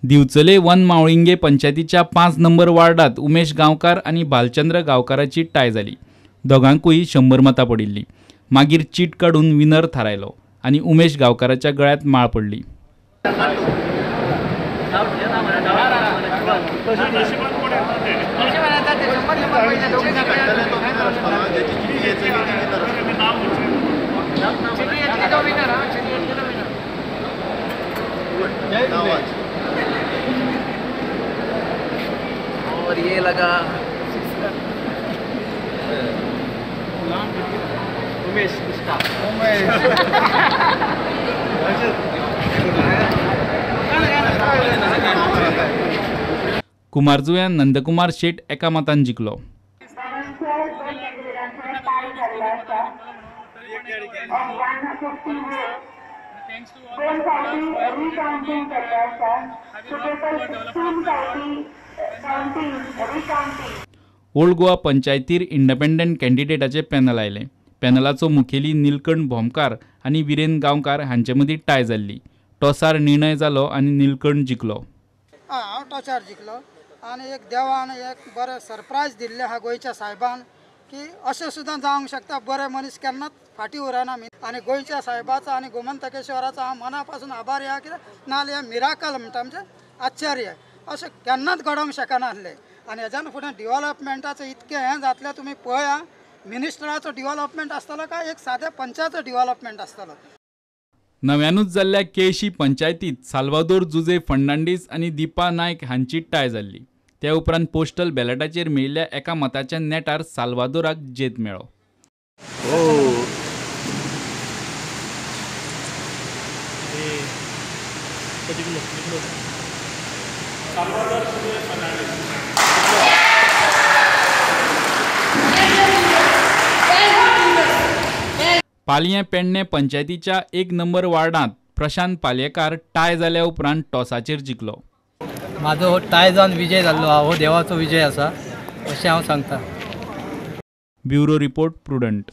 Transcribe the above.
दिवचले one Mavlinge पंचायतीच्या 5 number वार्डात Umesh गांवकार आनी Bhalchandra गांवकाराची tie जाली. दोगांकूय 100 मतां पडिल्ली. मागीर चीट काडून विनर थारायलो आनी उमेश गांवकाराच्या गळ्यांत माळ पडली. और ये लगा उमेश कुमारजुव्या नंदकुमार शेट एका मतान जिखलो. ओल्ड गोवा पंचायतीर इंडिपेंडंट कॅन्डिडेटाचे पॅनल आयलें. पॅनलाचो मुखेली नीलकंठ भोमकार आनी विरेन गांवकार हांचे मदीं टाय जाल्ली. टॉसार निर्णय जालो आनी नीलकंठ जिखलो. हांव टॉसार जिखलो आनी एक देवान एक बरें सरप्रायज दिल्लें आहा गोंयच्या सायबान की अशें सुद्दां जावंक शकता, बरे मनीस केन्नाच फाटीं उरना. आनी गोंयच्या सायबाचो आनी गोमंतकेश्वराचो हांव मना पासून आभारी आहा, कित्याक नाजाल्यार हें मिराकल म्हणटा आमचें आश्चर्य अशें केन्नाच घडोवंक शकनासलें. आनी हेज्यान फुडें डिवॉलपमेंटाचें इतकें हें जातलें, तुमी पळया मिनिस्टराचो डिवॉलपमेंट आसतलो काय एक साद्या पंचाचो डिवॉलपमेंट आसतलो. नव्यानूच जाल्ल्या केशी पंचायतीत साल्वादोर जुजे फर्नांडीस आनी दीपा नायक हांची टाय जाल्ली. त्या उपरांत पोस्टल बॅलेटाचेर मेळिल्ल्या एका मताच्या नेटार साल्वादोराक जेत मेळ्ळो. पालयें पेडणे पंचायतीच्या 1 नंबर वार्डांत प्रशांत पालयेकार टाय जाल्या उपरांत टॉसाचेर जिखलो. म्हाजो हो टाय जावन विजय जाल्लो आहा, हो देवाचो विजय आसा अशें हांव सांगता. Bureau report, Prudent.